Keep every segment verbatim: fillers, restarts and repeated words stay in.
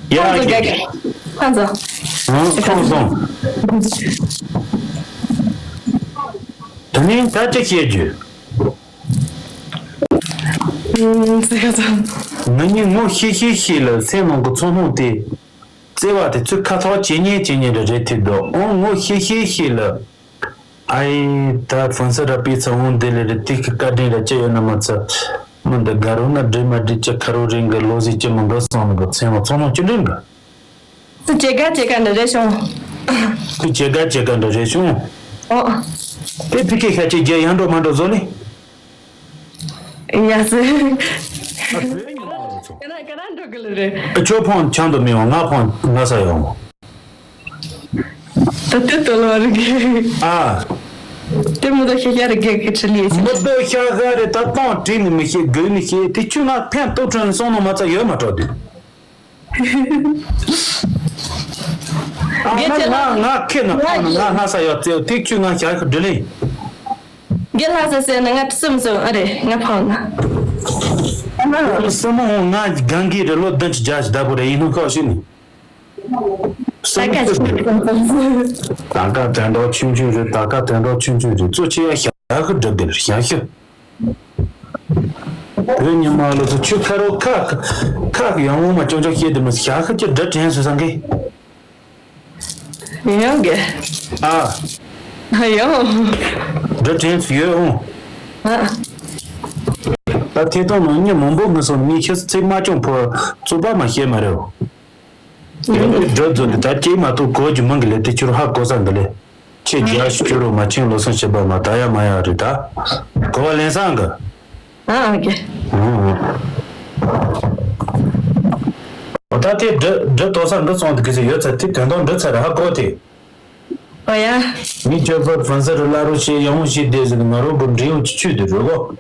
ཡ། ཁོང་ཚོ་དགའ་གི། ཁོང་ཚོ། ཨང་། ཁོང་ཚོ། ད་ནི་ད་ཅི་བཤད་རྒྱུ། ཨུམ། ཟེར་ག་ཚོ། ང་གཉིས་ངོ་ཤེས་ཤེས་ཤིག་ལ་སེམས་ནང་གི་ཚོར་སྣང་དེ། བརྩེ་བ་དེ་ཚོས་ཁ་ཐོག་ཇེ་ཉེ་ཇེ་ཉེ་རུ་རེད་དེ་འདུག་ཨང་། ངོ་ཤེས་ཤེས་ཤིག་ལ། ཨའི། ད་ཧྥུན་སི་ར་པི་ཚ་འོང་དེ་ལས་རེད། དེ་གི་བཀའ་དྲིན་ར་ཅི་ཡོད་ན་མ་ཚ། མི་འདི་དགའ་རོགས་ན་འགྲིག་མ་འགྲིག་ཅི་ཁ་རོག་རིང་གི་ལོ་ཟིག་ཅི་མི་འགྲོ་སོང་ནི་གི་མཚན་མ་ཚོང་མ་ཅི་འདྲ་འགི། སུ་ཇེ་དགའ་ཇེ་དགའ་འདྲ་རེད་བྱུང་། སུ་ཇེ་དགའ་ཇེ་དགའ་འདྲ་རེད་བྱུང་། ཨོ། དེ་ཕི་ཁེ་ཤ་ཅི་རྒྱ་ཡང་འགྲོ་མ་འགྲོ་བཟོ་ལེ། ཡ་སི། ཨ། བོད་ཉི་མ་རུ་ཚོ། ཀ་ན་ཀ་ན་འགྲོ་གི་ལ་རེད། ཨ། ཁྱོད་ཕོན་ཆང་དུ་མི་ཡོང་། ང་ཕོན་ང་ས་ཡོང་། ད་ལྟ་ལོ་རེ་གི། ཨ། དེ་མི་དོ་ཤ་ཤ་རེ་གི་གི་ཁྲི་ལི་ཆེ། མི་དོ་ཤ་ཤ་རེ་ད་གཏོང་བྲིས་ནི་མི་ཤེས། དགོས་ནི་ཤེས། དེ་ཁྱོད་ང་ཕན་ཐོགས་ཁྲོན་ནི་སོང་ནོ་མ་ཚ་ཡོད་མ་འགྲོ་དུས། ཨ། ང་ང་ང་ཁེ་ན་ཕོན་ང་ང་ས་ཡོད་ཚེ་དེ་ཁྱོད་ང་ཤ་ཤ་འདྲི་ལེ། རྒན་ལྷ་ས་ཟེར་ན་ང་སུམ་སུམ་ཨ་རེ་ང་ཕང་ན། སུམ་ང་གང་གི་རེ་ལོ་བདུན་ཅུ་བརྒྱད་ཅུ་བདག་པོ་རེ་ཡིན་ནོ་ཁ་ཤི་ནི། ད་ག་ད་ག་དྲན་རོགས་ཆུང་ཆུང་རེད། ད་ག་དྲན་རོགས་ཆུང་ཆུང་རེད། གཙོ་ཆེ་ཡ་ཞག་ཤི་འགྲུབ་དེར་ཞག་ཤི། བོད་ཉི་མ་ལོ་ཚོ་ཆུ་ཁ་རོ་ཁ་ཁ་ཡང་ངོ་མ་ཅོང་ཅོང་བཤད་དེ་མི་ཞག་ཤི་ཅི་འདྲ་དྲན་སོང་སང་གི། ཡོང་གི། ཨ། ཡོང་། འདྲ་དྲན་སོང་ཡོད་འོང་། ཨ། ད་ཐད་གཏོང་ནང་མི་མང་པོ་ངུ་སོང་། མི་ཁྱེད་ཚིག་མ་ཅུང་ཕོ་རྩོད་པ་མ་བཤད་མ་རེད། འགྲོ་རྫོགས་འདི་ད་སྐྱེས་མ་ཐུབ་གོ་རྒྱུ་མང་གི་ལས་དེ་ཁྱོད་ཧ་གོ་ས་འདི་ལས། ཁྱེད་རྒྱ་ཞིག་ཁྱོད་རོ་མ་ཆེན་ལོ་སང་བྱེད་པ་མ་ད་ཡ་མ་ཡ་རེད་ད། གོ་བ་ལེན་སང་གི། ཨ་ཨ་གི། ཨོ་ད་དེ་འདྲི་འདྲི་ཏོ་སང་གི་སོང་དེ་གི་ཟེར་ཡོད་ཚ་དེ་དོན་དག་འདྲི་ཚ་ར་ཧ་གོ་དེ། ཨོ་ཡ། མི་ཁྱོད་ཚོ་ཧྥན་སི་རུ་བླ་རུ་ཞེས་ཡང་མོ་ཞེས་བསྡད་ཟིན་ང་རོ་གི་འབྲི་ཡོང་ཆུ་ཆུ་དེ་རུ་གོ།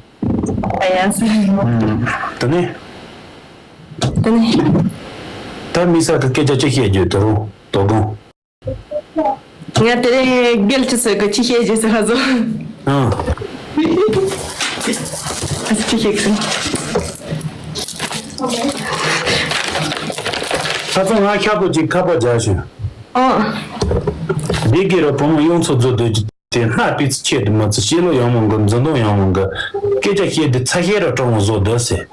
ཨོ་ཡ་སི། ཨུམ། དེ་ནས། དེ་ནས། ད་མི་ས་གི་སྐད་ཆ་ཅི་བཤད་རྒྱུ་དེ་རུ་དོ་དགོང་། ང་དེ་རིང་རྒྱལ་ཅི་ཟེར་གི་ཅི་བཤད་རྒྱུ་ཟེར་ཧ་ཟོ། ཨང་། ཨ་ཅི་བཤད་གི། ད་ཚོ་ང་ཁྱག་པོ་ཅིག་ཁ་པོ་རྒྱག་ཞུ། ཨང་། འདི་གི་ར་བུ་མོ་ཡོངས་ཚོ་རྫོ་སྡོད་ཀྱི་དེ་སྣ་སྤུས་ཚད་ཆེད་དུ་མ་ཚུད་བཤད་ལོ་ཡང་མང་གི་འཛིན་གཏོང་ཡང་མང་གི་སྐད་ཆ་བཤད་དུས་ཚ་ཤེས་ར་གྲོང་བཟོ་སྡོད་ཟེར།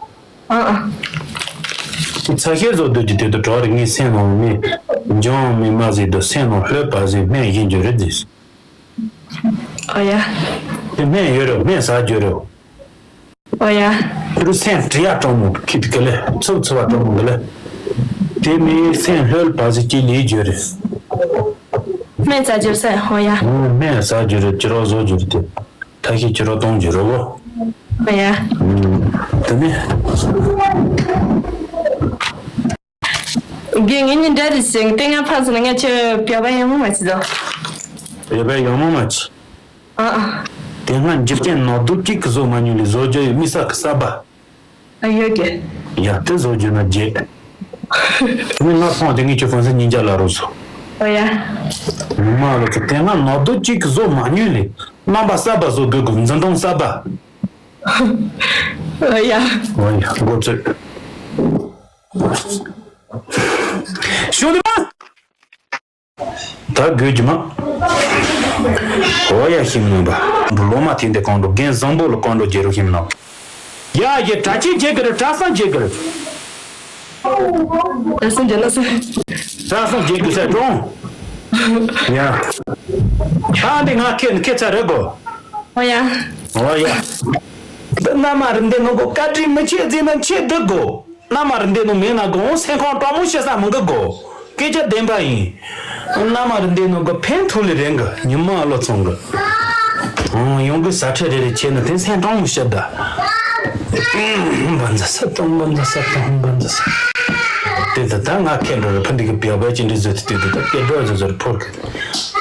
ཨ་ཨ། ཚ་ཤེས་བཟོ་སྡོད་ཀྱི་དེ་དུ་གྲོགས་རིགས་ངའི་སེམས་ནང་མི་འཇོང་མི་མ་ཟིག་དུ་སེམས་ནང་ལྷོད་པ་ཟིག་སྨན་བཞིན་རྒྱུ་རེད་ཟེར། ཨོ་ཡ། དེ་སྨན་ཡོད་རེད། སྨན་ཟ་རྒྱུ་རེད། ཨོ་ཡ། དེ་རུ་སེམས་བྲི་ཡ་གྲོང་མོ་ཁི་དི་ག་ལེ་ཚུབ་ཚུབ་བ་གྲོང་མོ་ག་ལེ། དེ་མི་སེམས་ལྷོད་པ་ཟིག་ཅི་ལི་རྒྱུ་རེད། སྨན་ཟ་རྒྱུ་ཟེར། ཨོ་ཡ། སྨན་ཟ་རྒྱུ་རེད། ཅི་རོགས་བཟོ་རྒྱུ་རེད་དེ། ད་ཤི་ཁྱི་རོ་གཏོང་རྒྱུ་རོ་གོ། ཨ་ཡ། དེ་ནི། རྒན་ངེད་གཉིས་འདྲ་རེད་ཟེར། ཏེ་ང་ཕར་ཚུར་ང་ཁྱོད་བོད་པ་ཡག་མོ་མ་བྱེད་དོ། བོད་པ་ཡག་མོ་མ་བྱེད། ཨ་ཨ། དེ་སྔ་འཇིབ་ཅན་ནག་དུབ་གཅིག་གི་བཟོ་མ་མྱོང་ལས་བཟོ་རྒྱུ་ཡོད་མི་ས་གི་ས་བ། ཨ་ཡོད་ཀྱི། ཡ་དེ་བཟོ་རྒྱུ་ན་རྒྱལ། མི་ང་ཕོང་དེ་ངས་ཁྱོད་ཕོན་སེ་ཉིན་རྒྱ་ལ་རོ་སོ། ཨོ་ཡ། མ་ལོ་ཚོ་དེ་སྔ་ནག་དུབ་གཅིག་གི་བཟོ་མ་མྱོང་ལས་རྣམ་པ་གསར་པ་བཟོ་དགོས་དགོས་འཛིན་སྟངས་གསར་པ། ཨོ་ཡ། ཨོ་ཡ་མགོ་ཚོས། ཞུ་ནི་མ། ད་དགོས་ཀྱི་མ། ཨོ་ཡ་ཤིང་ནོན་པ། ལོ་མ་དེ་འདི་གང་འགྲོ་རྒན་བཟང་པོ་ལ་གང་འགྲོ་རྒྱལ་རུ་ཤིང་ནོན། ཡ་ཡ་གྲྭ་ཆེན་རྒྱལ་གི་རེད། གྲྭ་སང་རྒྱལ་གི་རེད། གྲྭ་སང་རྒྱལ་ལ་སོ། གྲྭ་སང་རྒྱལ་གི་ས་གྲོང་། ཡ། ད་འདི་ང་ཁེ་ཁེ་ཚ་རེད་གོ། ཨོ་ཡ། ཨོ་ཡ། འདི་མནའ་མ་རི་འདི་ནང་གོ་བཀའ་དྲིན་མི་ཆེ་ཟིན་ན་ཆེ་འདུག་གོ། མནའ་མ་རི་འདི་ནང་མེད་ན་དགོང་སེམས་ཁོང་དྲང་མོ་བཤད་ས་མི་འགི་གོ། སྐད་ཆ་བདེན་པ་ཡིན། མནའ་མ་རི་འདི་ནང་གི་ཕན་ཐོགས་ལས་རེད་གི་ཉི་མ་ཨ་ལོ་ཚང་གི། ཨང་ཡོང་གི་ས་ཁྲ་རེ་རེ་ཆེ་ན་དེ་སེམས་དྲང་མོ་བཤད་ད། བན་ཛ་ས་དང་བན་ཛ་ས་དང་བན་ཛ་ས། དེ་ད་ད་ང་ཁེ་འགྲོ་རེ་ཕ་འདི་གི་བེའུ་བེའུ་ཅི་འདྲི་ཟེར་དུས་དེ་ད་སྐད་འགྲོ་ཟེར་ཟེར་ཕོར་གི།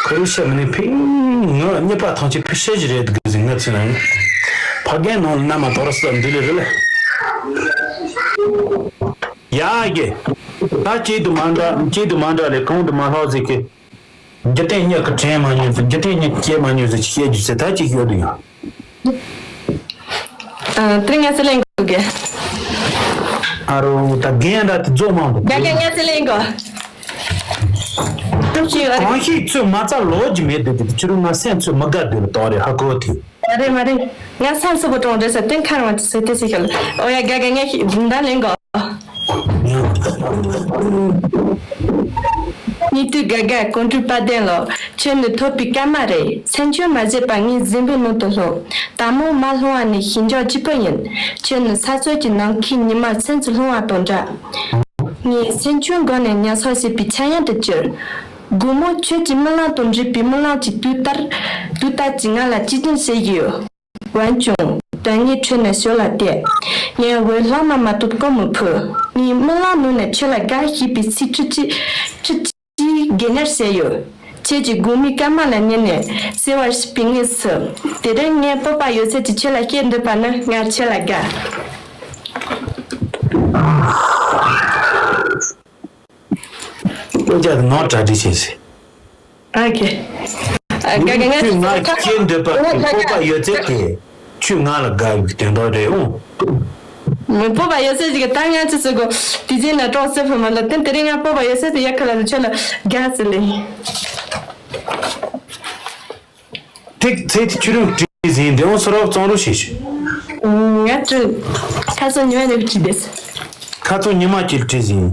ཁོ་རུ་ཤ་མི་ནི་ཕིང་ང་གཉིས་པ་ཐང་ཆེ་ཕི་ཤ་ཞི་རེད་གི་ཟིན་ང་ཚོ་ནང་ཕ་རྒན་ནང་ལ་མནའ་མ་དོ་ར་ས་འདི་ལས་རེད་ལ། ཡ་གི། ད་གཅིག་ཏུ་མ་འདྲ་གཅིག་ཏུ་མ་འདྲ་ལས་གང་དུ་མ་ལྷག་ཟིག་གི། འཇིག་རྟེན་གཉིས་ཀྱི་དྲན་མ་མྱོང་ཟིག་འཇིག་རྟེན་གཉིས་ཀྱི་སྐྱེ་མ་མྱོང་ཟིག་ཅིག་བཤད་རྒྱུ་ཟེར་ད་ཅིག་ཡོད་དུ་ཡང་། ཨ། དེ་ང་ཚོ་ལེན་དགོས་གི། ཨ་རོ་ད་རྒན་ར་དེ་རྫོགས་མང་འདུག་རྒན་རྒན་ངས་ཚེ་ལེན་གོ། ཏུ་ཅི་ཡོད་རེད། གང་ཞིག་ཚོད་མ་རྩ་ལོ་ཅི་མེད་འདུག་དེ་ཕྱི་རུ་ང་སེམས་ཚོད་མི་དགའ་འདུག་ལ་དོག་རེད་ཧ་གོ་དེ། མ་རེད་མ་རེད། ང་སེམས་སུ་པོ་གྲོང་རེད་ས་ཏན་ཁ་རང་ཅི་སེ་ཏེ་སེ་ཤལ། ཨོ་ཡ་རྒན་རྒན་ངས་ཤི་ད་ལེན་གོ། ཉིད་དུ་དགའ་དགའ་ཀོང་སྤྲུལ་དཔལ་ལྡན་ལོ། ཁྱོད་ནི་ཐོབ་པའི་སྐར་མ་རེད། མཚན་ཆུང་མ་བྱས་པ་ངའི་གཟིམ་པའི་ནང་དུ་ལྷུང་། དལ་མོ་མ་ལྷུང་བ་ནི་ཞི་འཇགས་སྐྱིད་པོ་ཡིན། ཁྱོད་ནི་ས་སྲོད་ཀྱི་ནམ་མཁའི་ཉི་མ་སེམས་སུ་ལྷུང་བ་དང་འདྲ། ངས་སེམས་ཆུང་སྒོ་ནས་ཉམས་གསོ་བྱེད་པའི་འཆར་ཡན་དུ་གྱུར། དགོང་མོ་ཁྱོད་ཀྱི་རྨི་ལམ་དང་འདྲིས་པའི་རྨི་ལམ་གྱི་དུས་ལྟར། དུས་ལྟར་གྱིས་ང་ལ་གཅེས་སྐྱོང་བྱེད་ཀྱི་ཡོད། འོན་ཀྱང་དོན་དངོས་ཁྲོད་ནས་ཞོར་ལ་བལྟས། ངས་འོད་ལྷག་མ་མ་གཏོགས་བསྐུར་མི་ཕོད། ངའི་རྨི་ལམ་ནང་ནས་ཁྱོད་ལ་དགའ་ཞེས་པའི་ཚིག་ཁྲི་གཅིག་ཁྲི་གཅིག་སྒེར་ཉར་བྱས་ཡོད། ཁྱེད་ཀྱིས་དགོང་མོའི་སྐར་མ་ལ་ཉན་ནས་གསོལ་བ་ཞུས་པའི་དངོས་སུ། དེ་རིང་ངས་སྤོབས་པ་ཡོད་ཚད་ཀྱིས་ཁྱོད་ལ་བཤད་འདོད་པ་ནི་ང་ཁྱོད་ལ་དགའ། ཨོ་ཅག་ནོར་གྲ་སྒྲིག་བྱས་ཟེར། ཨ་ཁེ། ཨ་དགའ་དགའ་ངས་ཁྱོད་ང་ཁྱེད་འདོད་པ་ཁྱོད་སྤོབས་པ་ཡོད་ཚད་དེ་ཁྱོད་ང་ལ་དགའ་བའི་དོན་དག་རེད་འོང་། མི་སྤོབས་པ་ཡོད་ཚད་ཅིག་གི་ད་ང་ཅི་ཟེར་གོ། དེ་རྗེས་ན་གྲོགས་སེ་ཕུ་མ་ལ་དེ་དེ་རིང་ང་སྤོབས་པ་ཡོད་ཚད་དེ་ཡག་ཁ་ལ་ཁྱོད་ལ་དགའ་ཟེར་ལེ། ཐིག་ཚེ་ཐིག་ཆུ་རུང་བྲིས་ཟིན་འདི་འོང་སོ་རབ་གཙང་རུ་ཞེས་ཞུ། ང་ཚོ་ཁ་སང་ཉོས་ནས་བྲིས་དེ། ཁ་སང་ཉི་མ་གཅིག་བྲིས་ཟིན།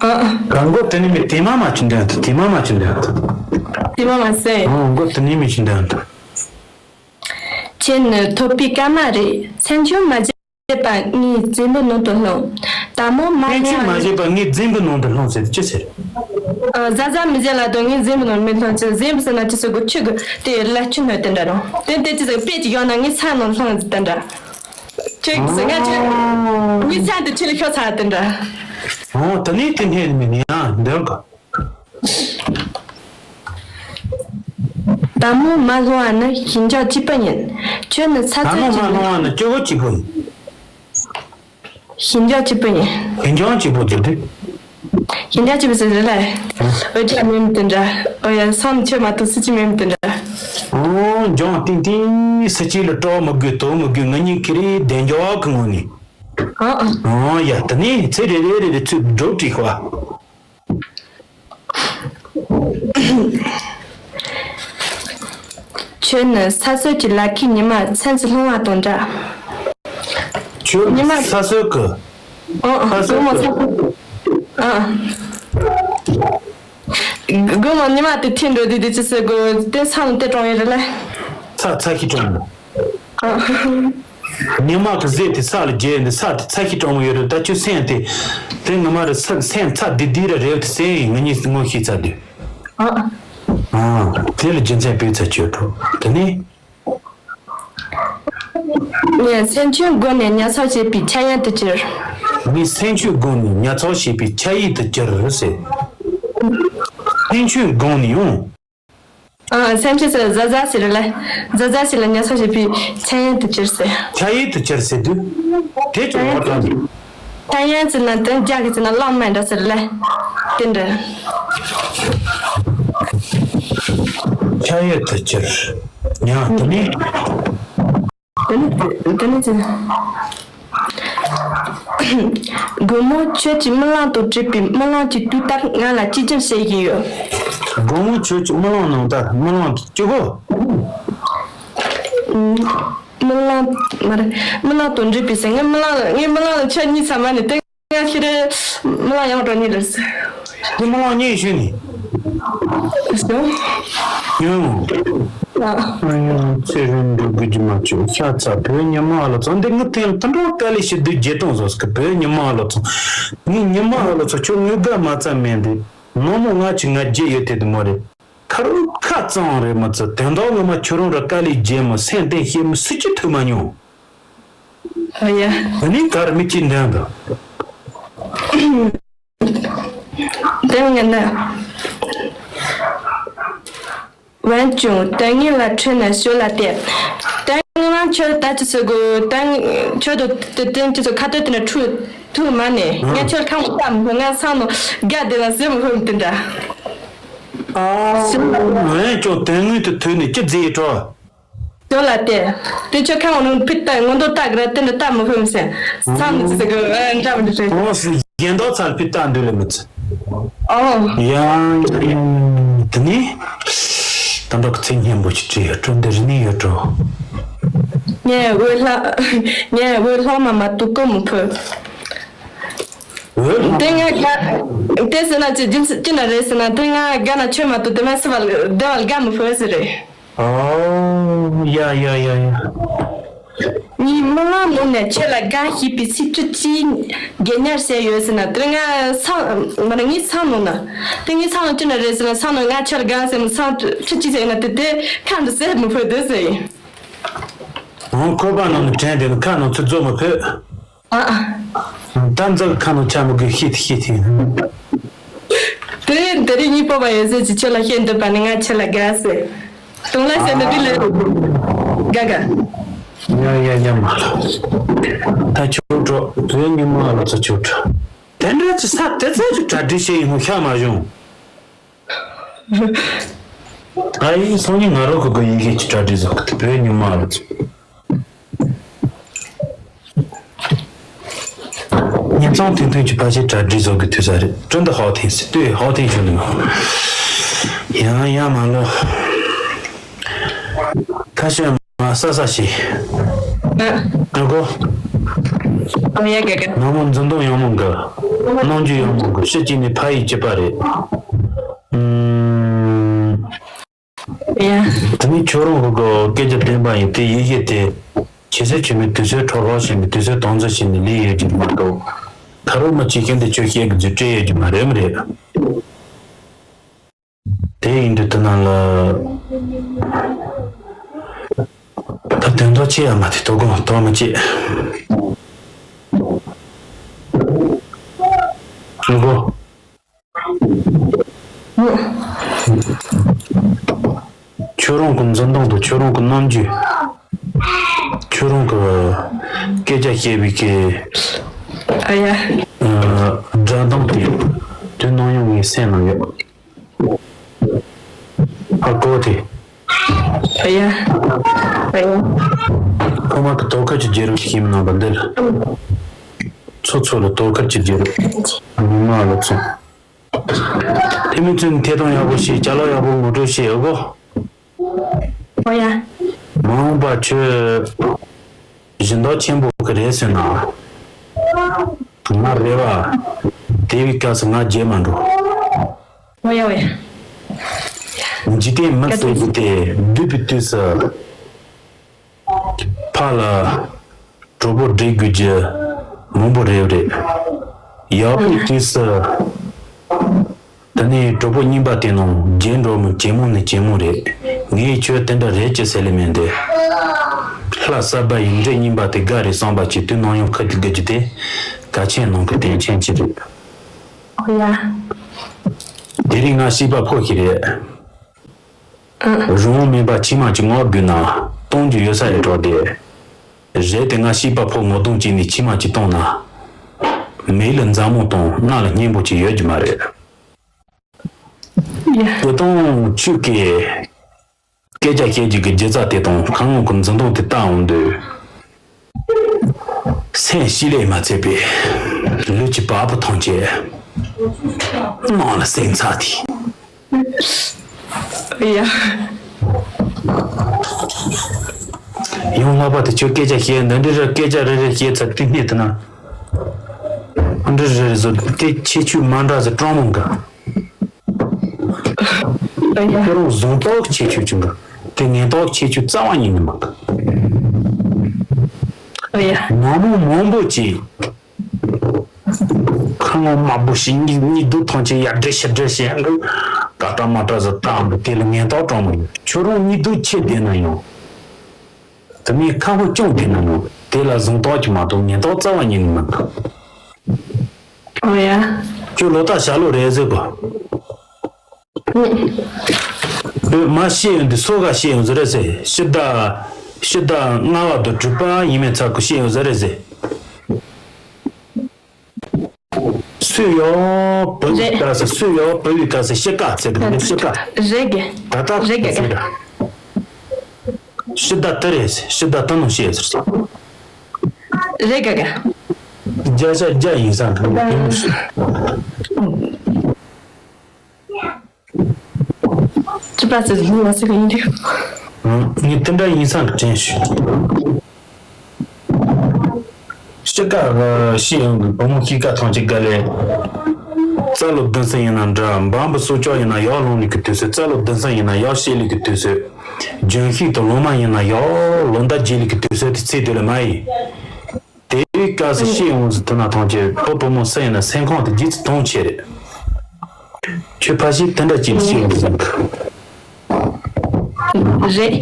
ཨ་ཨ། གང་གོ་དེ་ནི་མི་དེ་མ་མ་ཅི་འདྲ་འདུག་དེ་མ་མ་ཅི་འདྲ་འདུག་དེ་མ་མ་ཟེར། ཨང་གོ་དེ་ནི་མི་ཅི་འདྲ་འདུག་ཁྱེད་ནི་ཐོབ་པའི་སྐར་མ་རེད། མཚན་ཆུང་མ་བྱས་པ་ངའི་གཟིམ་པའི་ནང་དུ་ལྷུང་། དལ་མོ་མ་མཚན་ཆུང་མ་ལྷུང་བ་བྱས་པ་ངའི་གཟིམ་པའི་ནང་དུ་ལྷུང་ཟེར་ཅི་ཟེར། ཨ་གཟའ་གཟའ་མི་བྱེད་ལ་དོ་ངའི་གཟིམ་པའི་ནང་མི་ལྷུང་ཅི་གཟིམ་པ་ཟེར་ན་ཅི་ཟེར་དགོས་ཆུ་གི་དེ་ལ་ཆུ་སྣོད་དེ་འདྲ་རུང་དེ་དེ་ཅི་ཟེར་དཔེ་ཅིག་ཡོང་ན་ངའི་ས་ནང་ལྷུང་ཟེར་དེ་འདྲ། ཁྱོད་ཀྱིས་ཟེར་ང་ཁྱོད་ངའི་ས་དེ་ཁྱོད་ལ་ཤོར་ཚར་དེ་འདྲ། ཨོ་ད་ནི་དེ་ནས་མི་ནི་ཡང་འདོན་ག་དལ་མོ་མ་ལྷུང་བ་ནི་ཞི་འཇགས་སྐྱིད་པོ་ཡིན། ཁྱོད་ནི་ཚ་དལ་མོ་ཚོད་མ་ཀྱི་ལྷུང་བ་ནི་སྐྱོ་བོ་སྐྱིད་པོ་ཡིན། ཞི་འཇགས་སྐྱིད་པོ་ཡིན། ཞི་འཇགས་སྐྱིད་པོ་ཟེར་དུས། ཞི་འཇགས་སྐྱིད་པོ་ཟེར་རེད་ལ། འོ་ཅག་མེད་མི་དེ་འདྲ། འོ་ཡ་སང་ནི་ཁྱོད་མ་གཏོགས་སུ་ཅི་མེད་མི་དེ་འདྲ། ཨོ་འཇོང་ཏིང་ཏིང་སུ་གཅིག་ལ་སྤྲོ་མི་དགོས་དོ་མི་དགོས་ང་གཉིས་ཀྱི་རེད་བདེ་འཇགས་ཀྱི་ངོ་ནས། ཨ་ཨ། ཨོ་ཡ་ད་ནི་ཚེ་རེ་རེ་རེ་རེ་ཚུར་འགྲོ་བྲིས་ཁ་བ། ཁྱོད་ནི་ས་སྲོད་ཀྱི་ལ་ཁའི་ཉི་མ་མཚན་ཚེ་ལྷུང་བ་དང་འདྲ། ཁྱོད་ཉི་མ་ས་སྲོད་ཀྱི། ཨ་ཨ་ས་སྲོད་ཀྱི། ཨ་ཨ། དགོང་མོ་ཉི་མ་དེ་ཐིག་འགྲོ་དུས་དེ་ཅི་ཟེར་དགོས་དེ་ས་ནི་དེ་གྲོང་ཡོད་རེད་ལ། ཚ་ཚ་ཤི་གྲོང་མོ། ཨ། ཉི་མ་གི་ཟེར་དེ་ས་ལ་རྒྱས་འདི་ས་དེ་ཚ་ཤི་གྲང་མོ་ཡོད་རེད་ད་ཁྱོད་སེམས་དེ། དེ་ངོ་མ་རེད་ས་སེམས་ཚ་དི་དི་ར་རེད་དེ་སེམས་ཡིན་ང་གཉིས་ངོ་ཤེས་ཚ་དུས། ཨ། ཨ། དེ་ལ་རྒྱུ་མཚན་དཔེ་ཚ་ཁྱོད་འགྲོ་དེ་ནི། ངས་སེམས་ཆུང་སྒོ་ནས་ཉར་ཚགས་བྱས་པའི་འཆར་ཡན་དུ་གྱུར། ངས་སེམས་ཆུང་སྒོ་ནས་ཉར་ཚགས་བྱས་པའི་འཆར་ཡིག་ཏུ་གྱུར་ཟེར། སེམས་ཆུང་སྒོ་ནས་ཡོང་། ཨ། སེམས་ཅན་ཟེར་གཟའ་གཟའ་ཟེར་ལ། གཟའ་གཟའ་ཟེར་ལ་ཉར་ཚགས་བྱེད་པའི་འཆར་ཡན་དུ་གྱུར་ཟེར། འཆར་ཡན་དུ་གྱུར་ཟེར་དུས། དེ་ཀྱང་ངོ་སྤྲོད་ནི། འཆར་ཡན་ཟེར་ན་དོན་རྒྱག་གི་ཟེར་ན་བླངས་མེད་འདྲ་ཟེར་ལ། དེ་འདྲ། འཆར་ཡན་དུ་གྱུར། ཡང་དུ་ནི། དེ་ནི་དེ་ནི་ཅི། དགོང་མོ་ཁྱོད་ཀྱི་རྨི་ལམ་དང་བྲིས་པའི་རྨི་ལམ་གྱི་དུས་ལྟར་ང་ལ་གཅེས་སྐྱོང་བྱེད་ཀྱི་ཡོད། དགོང་མོ་ཁྱོད་ཀྱི་རྨི་ལམ་ནང་ལྟར་རྨི་ལམ་གྱི་སྐྱོ་བོ། རྨི་ལམ་མ་རེད་རྨི་ལམ་དང་བྲིས་པའི་ཟེར་ངའི་རྨི་ལམ་ལ་ངའི་རྨི་ལམ་ལ་ཁྱོད་གཉིས་ཚང་མ་ནི་ཏེ། ང་ཁྱེད་རེ་མི་ལ་ཡང་འགྲོ་ཉིད་ལ་ཟེར། ཁྱེད་མི་ལ་ཉིད་ཞུ་ནི། ཡང་། ཡང་། ཨ། ཨ་ཡང་ཚེ་རིང་འགྲོ་དགོས་ཀྱི་མ་བྱུང་ཤ་ཚ་བོད་ཉི་མ་ཨ་ལོ་ཚོ་འདི་ངི་ཐེངས་ལ་ད་འགྲོ་དཀའ་ལས་ཤི་དུས་བརྗེད་གཏོང་བཟོ་ཟེར་གི་བོད་ཉི་མ་ཨ་ལོ་ཚོ། ངི་ཉི་མ་ཨ་ལོ་ཚོ་ཁྱོད་ངུ་དགའ་མ་རྩ་མེད་འདི། ནོར་མོ་ང་ཆི་ང་རྒྱལ་ཡོད་དེ་དུ་མོ་རེད། ཁ་རུ་ཁ་གཙང་རེད་མ་ཚོ་དེ་འདྲ་ངོ་མ་ཁྱོད་རང་ར་དཀའ་ལས་བརྗེད་མོ་སེམས་གཏིང་ཤེས་མོ་སུ་ཅི་ཐུབ་མ་མྱོང་། ཨ་ཡ། ད་ནི་གར་མི་གཅིག་འདོན་དང་། དེ་ངན་ན། འོན་ཀྱང་དོན་དངོས་ལ་འཕྲོས་ནས་ཞོར་ལ་བལྟས། དོན་དངོས་ལ་ཁྱོད་ད་ཅི་ཟེར་དགོས་དོན་ཁྱོད་དུ་དེ་དོན་ཅི་ཟེར་ཁ་ཏོན་དེ་ན་འཁྲུག་ཐུག་མ་ནས་ངས་ཁྱོད་ཁ་མོ་ལྟ་མི་ཕོད་ང་སང་ནོ་དགའ་བདེ་ལ་ཟེར་མི་ཕོད་མི་དེ་འདྲ། ཨ། འོན་ཀྱང་དོན་དངོས་དུ་ཐུག་ནས་ཅི་བཟེས་འགྲོ། ཞོ་ལ་དེ། དེ་ཆོ་ཁ་འོང་ནང་ཕི་ལྟ་ངོ་འདོ་ལྟ་གི་ར་དེ་འདྲ་ལྟ་མི་ཕོད་མི་སེ། ཚང་མི་ཚེ་གི་འདྲ་མི་འདྲ་ཕེ། ཨོ་སི་རྒན་དོ་ཚར་ཕི་ལྟ་འདོད་ལེ་མི་ཚེ། ཨོ། ཡང་དེ་ནི་ད་འགྲོ་གི་ཚེ་སྙན་པོ་ཅིག་བྲིས་ཡོད་འགྲོ་འདི་རི་ནི་ཡོད་འགྲོ། ངས་འོད་ལྷ། ངས་འོད་ལྷ་མ་མ་ཏུ་ཀོ་མི་ཕོད། འོད་ལྷ། དེ་ང་དགའ། དེ་ཟེར་ན་ཅི་རྒྱུ་ཅི་ན་རེད་ཟེར་ན་དེ་ང་དགའ་ན་ཆོས་མ་ཏུ་དེ་མ་སི་བ་བདེ་བ་དགའ་མི་ཕོད་ཟེར་རེད། ཨོ་ཡ་ཡ་ཡ་ཡ། ངའི་རྨི་ལམ་ནང་ནས་ཁྱེད་ལ་དགའ་ཞེས་པའི་ཚིག་ཁྲི་གཅིག་རྒྱལ་ཉར་བྱས་ཡོད་ཟེར་ན་དེ་ང་སང་མ་ནི་ངའི་སང་ནང་ན་དེ་ངའི་སང་ལ་ཅི་ན་རེད་ཟེར་ན་སང་ནང་ང་ཁྱེད་ལ་དགའ་ཟེར་ན་སང་ཁྲི་གཅིག་ཟེར་ཡིན་ན་དེ་དེ་ཁ་འདི་ཟེར་མི་ཕོད་དེ་ཟེར་ཡིན། ཨང་ཁོ་པ་ནང་ནས་དྲན་དེ་ནི་ཁ་ནང་ཚུར་རྫོགས་མི་ཕོད། ཨ་ཨ། ད་འཛག་ཁ་ནང་ཆ་མི་དགོས་ཤེས་ཏེ་ཤེས་ཏེ། དེ་དེ་རིང་ངའི་སྤོབས་པ་ཡོད་ཟེར་གྱི་ཁྱོད་ལ་བཤད་འདོད་པ་ནི་ང་ཁྱེད་ལ་དགའ་ཟེར། དང་ལ་བཤད་ན་འདི་ལས་དགའ་དགའ། ཡ་ཡ་ཡ་མ་ལ། ད་ཁྱོད་འགྲོ་བོད་ཉི་མ་ལ་ཚོ་ཁྱོད་འགྲོ། དེ་འདྲ་ཅི་ས་དེ་ཚོ་ཅིག་གྲ་སྒྲིག་བྱེད་ཡིན་ཧོ་ཤ་མ་བྱུང་། ཨ་ཡིན་སང་ཉིན་ང་རོ་ཁོ་གི་ཡི་གེ་ཅིག་གྲ་སྒྲིག་བཟོ་གི་དེ་བོད་ཉི་མ་ལ་ཚོ། ཉིན་ཚང་ཐུང་ཐུང་གི་ཕ་ཆེ་གྲ་སྒྲིག་བཟོ་གི་དུས་ས་རེད། ཀྲུང་དུ་ཧའོ་ཐེན་སི་ལྟོས་ཧའོ་ཐེན་ཞུ་ནི་མ། ཡང་ཡང་མ་ལོ། ཁ་ཤས་མ་ས་ས་ཞིག་ཨ་གོ། ཨ་ཡ་ག་ག་ནང་མོ་འཛིན་སྟངས་ཡང་མོ་འགའ། རྣམ་འགྱུར་ཡང་མོ་འགའ་ཤི་གཅིག་ནི་ཕ་ཡི་སྐྱེས་པ་རེད། ཨུམ། ཡ། དེ་ནི་ཁྱོད་རང་གི་སྐད་ཆ་བདེན་པ་ཡིན་དེ་ཡི་གེ་དེ། ཁྱེད་ཚོས་བྱེད་མི་དུས་ཚོད་འཕྲོ་བརླག་བྱེད་མི་དུས་ཚོད་སྟངས་འཛིན་བྱེད་ནི་ལས་ཡོད་རྒྱུ་མ་གཏོགས། ད་རུང་མི་གཅིག་གིས་འདི་ཆོས་བཤད་གི་རྫུ་འཕྲུལ་ཡོད་རྒྱུ་མ་རེད་མི་རེད། དེ་ཡིན་དུས་དེ་ནང་ལ། ད་དོན་དག་ཆེ་ཡང་མ་དེ་དོ་དགོང་དོ་མི་བྱེད། ཧྲུལ་གོ། ཁྱོད་རང་གི་འཛིན་སྟངས་དང་ཁྱོད་རང་གི་རྣམ་འགྱུར། ཁྱོད་རང་གི་སྐད་ཆ་བཤད་པའི་གི། ཨ་ཡ། སྒྲ་གདངས་དེ་དུས་ནམ་ཡང་ངའི་སེམས་ནང་ཡོད། ཨ་ཀོ་དེ། ཨ་ཡ། ཨ་ཡ། ཁོ་མ་གི་དོ་ཁུར་གྱི་རྒྱལ་རབས་ཤིག་ཡིན་ནམ་པ་འདི་ལ། ཚོ་ཚོ་ལ་དོ་ཁུར་གྱི་རྒྱལ་རབས། མི་མང་ལ་ཚོ། དེ་མིན་ཚུན་ཐད་གཏོང་ཡག་པོ་བྱེད། ཅ་ལག་ཡག་པོ་ངོ་སྤྲོད་བྱེད་ཨ་གོ། ཨོ་ཡ། མ་འོངས་པ་ཁྱོད་སྦྱིན་བདག་ཆེན་པོ་གི་རེད་ཟེར་ན། ང་རེ་བ། དེ་བའི་སྐབས་སུ་ང་རྗེས་མ་འགྲོ། ཨོ་ཡ་ཨོ་ཡ། འཇིག་རྟེན་མི་སེར་གྱི་དེ་འདུས་པའི་དུས་སུ། ཕ་ལ་གྲོགས་པོ་སྒྲིག་དགོས་རྒྱུ་མང་པོ་རེད་རེད། ཡག་པོའི་དུས་སུ། ད་ནི་གྲོགས་པོ་རྙིང་པ་དེ་ནང་རྗེས་འགྲོ་མི་ཇེ་མང་ནས་ཇེ་མང་རེད། ངས་ཁྱོད་དེ་འདྲ་རེད་ཅེས་ཟེར་ལེ་མེད་འདི། ལྷ་གསར་པ་ཡི་འདྲེ་རྙིང་པ་དེ་དགའ་རེད་བསམ་པ་ཅིག་དུས་ནམ་ཡང་ཁ་དེ་དགའ་རྒྱུ་དེ་གལ་ཆེན་ནང་གི་དོན་ཆེན་ཅིག་རེད། ཨོ་ཡ། དེ་རིང་ང་སྐྱིད་པ་ཕོ་ཞིག་རེད། རང་དབང་མེད་པ་ཕྱི་མ་གྱི་ངོ་བསྡུས་ན་གཏོང་རྒྱུ་ཡོད་ས་རེད་གྲོགས་དེ། རེད་དེ་ང་སྐྱིད་པ་ཕོ་ངོ་གདོང་གཅིག་ནས་ཕྱི་མ་གཅིག་གཏོང་ན། མིག་ལ་མཛའ་མོ་དང་རྣ་ལ་སྙན་པོ་གཅིག་ཡོད་རྒྱུ་མ་རེད། དེ་དང་ཁྱོད་ཀྱིས་སྐད་ཆ་བཤད་རྒྱུ་གི་སྒྱུ་རྩལ་དེ་དང་ཁ་ངོ་གི་འཛིན་སྟངས་དེ་ལྟ་འོང་དུས། སེམས་ཤི་ལས་མ་ཚད་པའི་ལུས་ཀྱི་བ་སྤུ་ཐམས་ཅད་ནང་ལ་ཟིང་ཚར་དེ། ཡ། ཡང་ལྷག་པ་དེ་ཁྱོད་སྐད་ཆ་བཤད་འདི་འདྲ་རེ་སྐད་ཆ་རེ་རེ་བཤད་ཚར་དུས་སྣེ་དེ་ན། འདི་རེ་རེ་བཟོ་དེ་ཁྱེད་ཆོས་མ་འདྲ་ཟེར་སྤྲང་མོ་འགའ། ཁྱོད་རང་བཟང་རྟགས་ཁྱེད་ཆོས་ཆུང་ག་དེ་ངན་རྟགས་ཁྱེད་ཆོས་རྩ་བ་ཉིད་ནས་མང་ག་ཨོ་ཡ། ནང་མི་མང་པོ་ཅིག་ཁ་ངོ་དམར་པོ་ཞིག་གཉིད་གཉིད་སྡུག་ཐང་ཆད་ཡར་འདྲེ་ཤི་འདྲེ་བྱས་འདུག་ད་ལྟ་མ་ཏྲ་ཟ་ཏང་འདུག་དེ་ལ་ངན་རྟགས་སྤྲང་མོ་ཡོད། ཁྱོད་རང་གཉིད་སྡུག་ཆེ་བསྡད་ན་ཡང་། དེ་མིན་ཁ་ཕོ་སྐྱོང་དེ་ན་ནོ། དེ་ལ་བཟང་རྟགས་ཀྱི་མ་གཏོགས་ངན་རྟགས་རྩ་བ་ཉིད་ནས་མི་འདུག་ཨོ་ཡ། ཁྱོད་ལོ་རྟགས་ཞྭ་ལོ་རེད་ཟེར་གོ། ཨུ། མ་ཤེས་ཡོང་དུས་སོ་ག་ཤེས་ཡོང་ཟེར་རེད་ཟེར། ཕྱི་ཟླ། ཕྱི་ཟླ་ལྔ་བ་དང་དྲུག་པ་ཡིན་མིན་ཚ་གོ་ཤེས་ཡོང་ཟེར་རེད་ཟེར། སུས་ཡོ་བུ་བི་རེད། ག་ཟེར་སུས་ཡོ་བུ་བི་ག་ཟེར་ཤི་ཀ་ཟེར་གི་འདུག་ཤི་ཀ་རེད་གི་ད་ལྟ་རེད་གི་ཟེར་ར། ཕྱི་ཟླ་དེ་རེད་ཟེར། ཕྱི་ཟླ་དེ་ནང་བཤད་ཟེར། རེད་ག་ག་བརྒྱ་ཆ་བརྒྱ་ཡིན་ས་འདུག་ཅི་པ་ཟེར་ནི་བ་ཟེར་གི་ཡིན་འདུག་ངས་དེ་འདྲ་ཡིན་ས་གི་དྲན་ཞུ། སྤྱི་ཁ་ཤེས་ཡོང་གི་བུ་མོ་ཤི་ཀ་ཐང་ཅིག་ག་ལས། རྩ་ལོ་བདུན་ཚན་ཡིན་ན་འདྲ། འབའ་འབུ་སོ་ཅོག་ཡིན་ན་ཡག་ལོང་ལི་གི་དུས་ཚོད། རྩ་ལོ་བདུན་ཚན་ཡིན་ན་ཡག་ཤེས་ལི་གི་དུས་ཚོད། ལྗོན་ཤིང་དང་ལོ་མ་ཡིན་ན་ཡག་ལོ་ཟླ་རྗེས་ལི་གི་དུས་ཚོད་དེ་ཚེ་དུས་ལ་མ་ཡིན། དེའི་སྐབས་སུ་ཤི་འོང་ཟིག་ཐུབ་ན་ཐང་ཆེ། བུ་བུ་མོ་སུ་ཡིན་ན་སེམས་ཁོང་དེ་རྗེས་སུ་གཏོང་ཆེ་རེད། ཁྱོད་ཕ་ཤི་དེ་འདྲ་ཅིག་ཤི་འོང་ཟིག་རེད།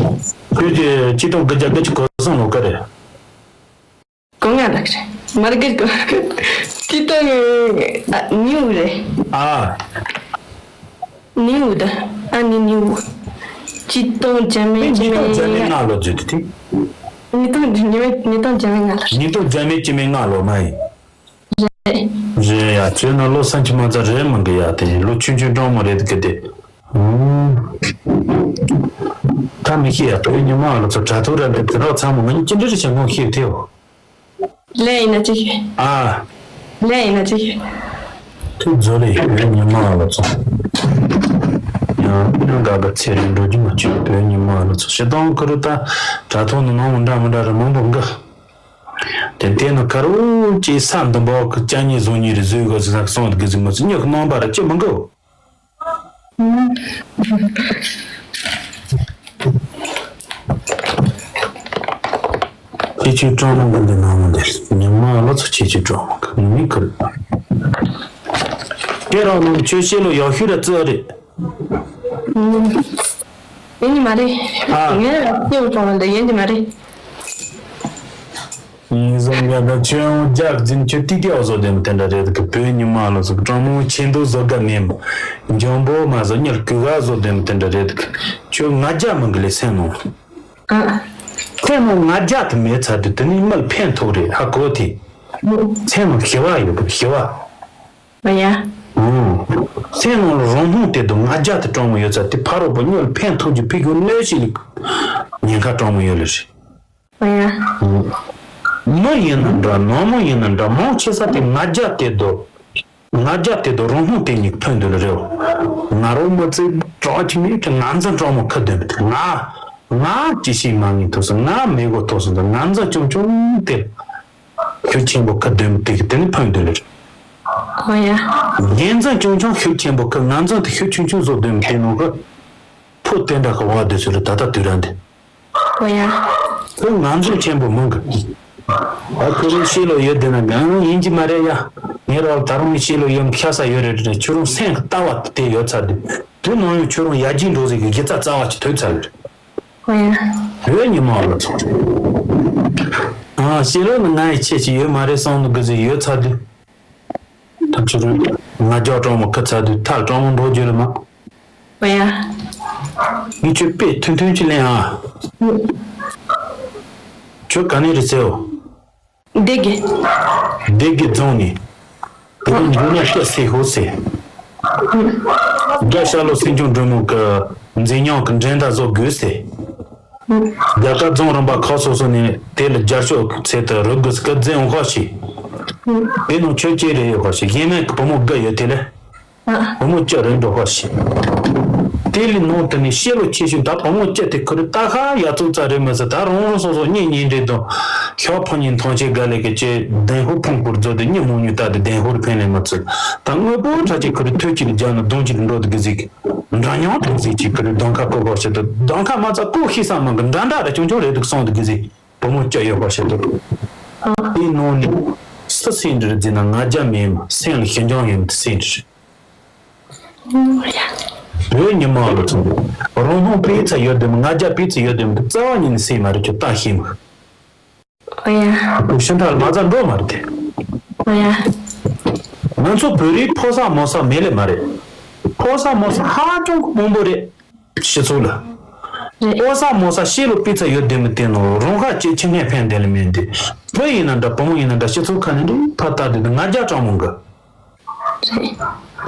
ཁྱོད་ཀྱི་ཆིག་སྟོང་དགུ་བརྒྱ་དགུ་བཅུ་གོ་གསུམ་ལོ་ག་རེད། གོ་ལྔ་ལགས་རེད། མར་གེར་གོ་ཆིག་སྟོང་ཉི་ཤུ་རེད། ཨ། ཉི་ཤུ་ད། ཨ་ནི་ཉི་ཤུ། ཆིག་སྟོང་བརྒྱ་མེད་ཉིས་སྟོང་བརྒྱ་མེད་ལྔ་ལོ་བརྗོད་དེ་དེ། ཉིས་སྟོང་ཉི་ཤུ་ཉིས་སྟོང་བརྒྱ་མེད་ལྔ་ལོ་རེད། ཉིས་སྟོང་བརྒྱ་མེད་བཅུ་མེད་ལྔ་ལོ་མ་ཡིན། རེད། རེད་ཡ། ཁྱོད་ན་ལོ་སུམ་ཅུ་མ་ཚད་རེད་མི་འགི་ཡ། དེ་ལོ་ཆུང་ཆུང་སྤྲང་མོ་རེད་གི་དེ། ད་མི་ཤེས་ཡ། བོད་ཉི་མ་ལོ་ཚོ་དྲ་ཐོག་ར་འདི་དེ་རོགས་ཚང་མ་ང་གཉིས་ཅི་འདྲ་རེ་བྱེད་མཁན་ཤེས་ཐེའོ། ལན་ཡིན་ན་ཅི་ཞིག་ཨ། ལན་ཡིན་ན་ཅི་ཞིག་ཐུགས་རྗེ་ལེ། བོད་ཉི་མ་ལོ་ཚོ། ཡང་ཡང་དགའ་དགའ་ཚེ་རིང་འགྲོ་རྒྱུ་མ་བྱུང་། བོད་ཉི་མ་ལོ་ཚོ་ཞེ་སྡང་ཁུ་རུ་ད། དྲ་ཐོག་ནང་མི་འདྲ་མི་འདྲ་རེ་མང་པོ་འགའ། དེ་དེ་ནི་ཁ་རུ་ཅེས་ས་འདུམ་པོ་གི་ཅ་ཉེ་བཟོ་ཉེ་རེ་བཟོས་དགོས་ཟེར་ན་སོང་དགོས་ཟེར་མ་ཟེར་ཉོ་གི་རྣམ་པ་ར་ཅི་མི་འགའ། ཁྱེད་ཆོས་སྤྲང་མོ་འདི་འདི་ནང་མི་འདི་ཉི་མ་ལོ་ཚོ་ཁྱེད་ཆོས་སྤྲང་མོ་གི་མི་མི་ཁུར། དེ་རང་ནང་ཆོས་བཤད་ལོ་ཡག་ཤོས་ར་ཙི་རེད། ཡིན་ནི་མ་རེད། ཨ། ངས་སྐྱེ་བོ་སྤྲང་མོ་འདི་ཡིན་ནི་མ་རེད། ཡིན་ཟོ་ཡ་ད་ཁྱོད་རྒྱག་འཛིན་ཁྱོད་ཏི་ཏི་ཨོ་བཟོ་དེ་མོ་དེ་འདྲ་རེད་གི། བོད་ཉི་མ་ལོ་ཚོ་སྤྲང་མོ་ཆེ་མདོག་བཟོ་དགའ་མེད་མོ། འཇོན་པོ་མ་བཟོ་ཉལ་གུ་ག་བཟོ་དེ་མོ་དེ་འདྲ་རེད་གི། ཁྱོད་ང་རྒྱལ་མང་གི་ལས་སེམས་ནང་། ཨ། སེམས་ནང་ང་རྒྱལ་དེ་མེད་ཚར་དུས་དེ་ནི་མི་ལ་ཕན་ཐོགས་རེད་ཧ་གོ་དེ། སེམས་ནང་ཞི་བ་ཡོད་གི་ཞི་བ། ཨ་ཡ། ཨང་། སེམས་ནང་ལ་རང་སྣང་དེ་དང་ང་རྒྱལ་དེ་སྤྲང་མོ་ཡོད་ཚར་དེ་ཕ་རོགས་པོ་ཉལ་ཕན་ཐོགས་ཀྱི་ཕི་གུ་གནོད་ཤིག་ཉེན་ཁ་སྤྲང་མོ་ཡོད་ལ་རེད། ཨ་ཡ། མི་ཡིན་ན་འདྲ་ནོར་མི་ཡིན་ན་འདྲ་མང་ཆེ་ས་དེ་ང་རྒྱལ་དེ་དོ། ང་རྒྱལ་དེ་དོ་རང་སྣང་དེ་གཉིས་ཕན་འདོད་ལ་རེད། ང་རོ་མི་ཚེ་གྲོགས་ཀྱི་མི་ཚེ་ང་ཚོ་གྲོགས་མོ་ཁ་འདོན་པ་དེ་ང་ང་ཅི་ཞིག་མ་ངེས་ཐུབ་སོང་། ང་མི་གོ་ཐུབ་སོང་། ང་ཚོ་ཆུང་ཆུང་དེ་ཤུགས་ཆེན་པོ་ཁ་འདོན་པ་དེ་གི་དེ་ནི་ཕན་འདོད་ལ་རེད། ཨ་ཡ། རྒྱལ་མཚན་ཆུང་ཆུང་ཤུགས་ཆེན་པོ་ཁ་ང་ཚོ་དེ་ཤུགས་ཆུང་ཆུང་བཟོ་འདོན་པ་དེ་ནང་གི་ཕོ་དེ་འདྲ་གི་བ་དེ་ཚོ་ལ་ད་ལྟ་དུས་རང་དེ། ཨོ་ཡ། ཁོ་ང་ཚོ་ཆེན་པོ་མང་གི། ཨ་ཁོ་རང་ཤེས་ལོ་ཡོད་དེ་ན་གང་ཡིན་གྱི་མ་རེད་ཡ། ངས་རོགས་ད་རུང་ཤེས་ལོ་ཡོད་ཤ་ས་ཡོད་རེད་རེད། ཁྱོད་རང་སེམས་ཀྱི་ལྟ་བ་དེ་ཡོད་ཚར་དུས་དུས་ནང་ཡང་ཁྱོད་རང་ཡར་རྒྱས་འགྲོ་ཟིག་གི་དགེ་རྩ་རྩ་བ་ཅིག་ཐོས་ཚར་རེད། ཨོ་ཡ། བོད་ཉི་མ་ལ་ཚོགས་རེད། ཨ་ཤེས་ལོ་ནི་ང་ཡི་ཆེད་ཅིག་ཡོད་མ་རེད་བསམ་ནི་གི་ཟིག་ཡོད་ཚར་དུས། ཐབས་ཆུ་རུ་ང་རྒྱལ་སྤྲང་མོ་ཁུ་ཚ་དུས་ཐལ་སྤྲང་མོ་འགྲོ་རྒྱུ་ལ་མ། ཨོ་ཡ། ངས་ཁྱོད་དཔེ་ཐུང་ཐུང་ཅིག་ལེན་ཨ། ཁྱོད་ག་ནས་རེད་ཟེར་འོ། སྡེ་དགེ། སྡེ་དགེ་རྫོང་ནས། དེ་རིང་འགྲོ་ན་སྐད་སེ་ཧོ་སེ། རྒྱ་ཤར་ལོ་སྲིད་སྐྱོང་འབྲི་མོ་གི་མཛེས་ཉམས་ཀྱི་འགྲན་ཟླ་བཟོ་དགོས་སེ། རྒྱ་གར་རྫོང་རིམ་པ་ཁག་སོ་སོ་ནས་དེ་ལ་རྒྱབ་སྐྱོར་ཚད་དུ་རུ་དགོས་སྐད་འཛིན་འོང་ཁ་ཞིག་དེ་ནང་ཆོས་ཅེ་རེ་ཡོད་ཁ་ཞིག་གཞན་མེད་ཀྱི་བུ་མོ་དགུ་ཡོད་དེ་ལས། བུ་མོ་བཅུ་རེ་འགྲོ་ཁ་ཞིག་དེ་ལས་ནང་དུ་ནས་ཤེས་ལོ་ཆེ་ཤོས་ད་བུ་མོ་བཅུ་དེ་ཁུ་རུ་ཏ་ཁ་ཡ་ཙུག་ཙ་རེ་མི་ཟེར། ད་རང་རང་སོ་སོ་གཉེན་ཉེ་འབྲེལ་དང་ཤོག་ཕ་ཉིན་ཐང་ཆེ་དགའ་ལས་ཀྱི་ཅེ་གདན་ཧུར་ཕུང་ཁུར་རྫོ་དེ་གཉིད་མོ་ཉུ་ད་དེ་གདན་ཧུར་ཕན་ལས་མི་ཚུལ་ད་དངོས་པོ་ཁྲ་ཅིག་ཁུ་རུ་ཐོད་ཅིག་ལ་རྒྱ་ནི་གདོང་ཅིག་ལ་འགྲོ་དེ་གི་ཟིག་འདྲ་མཉམ་དང་ཟིག་ཅིག་ཁུ་རུ་གདོང་ཁ་ཀོ་ཀོ་བྱེད་དུ་གདོང་ཁ་མ་ཚ་ཀོ་ཤི་ས་མང་གི་འདྲ་འདྲ་རེ་ཆུང་ཆུང་རེ་འདུག་སོང་དུ་གི་ཟིག་བུ་མོ་སྐྱ་ཡོད་པ་བྱེད་དུ། དེའི་ནང་ནས་སུ་སེམས་འདྲི་རེད་ཟེར་ན་ང་རྒྱལ་མེད་མ་སེམས་ལ་ཞི་འཇམ་ཡོད་མི་དེ་སེམས་འདྲི་རེད། བོད་ཉི་མ་ལ་ཚོ་རང་སྣང་སྤེལ་ཚ་ཡོད་དེ་མ་ང་རྒྱལ་སྤེལ་ཚ་ཡོད་དེ་མ་རྩ་བ་ཉིད་ནས་སེམས་མ་རེད་ཁྱོད་ལྟ་ཤེས་མ། ཨོ་ཡ། ཤིང་ཐག་མ་རྩ་འགྲོ་མ་རེད་དེ། ཨོ་ཡ། ང་ཚོ་བོད་རིགས་ཕོ་གསར་མོ་གསར་མེད་ལེ་མ་རེད། ཕོ་གསར་མོ་གསར་ཧ་ཅང་གི་མང་པོ་རེད། སྤྱི་ཚོགས་ལ། རེད། ཕོ་གསར་མོ་གསར་ཤེས་ལོ་སྤུས་ཚད་ཡོད་དེ་མི་བསྟན་ནོ་རང་ཁ་ཅེ་ཆེ་ངས་ཕན་བདེ་ལ་མེད་འདི། བུ་ཡིན་ན་འདྲ་བུ་མོ་ཡིན་ན་འདྲ་སྤྱི་ཚོགས་ཁ་ནས་འདི་ཕར་ལྟ་དུས་ང་རྒྱལ་སྤྲང་མོ་འགའ། རེད།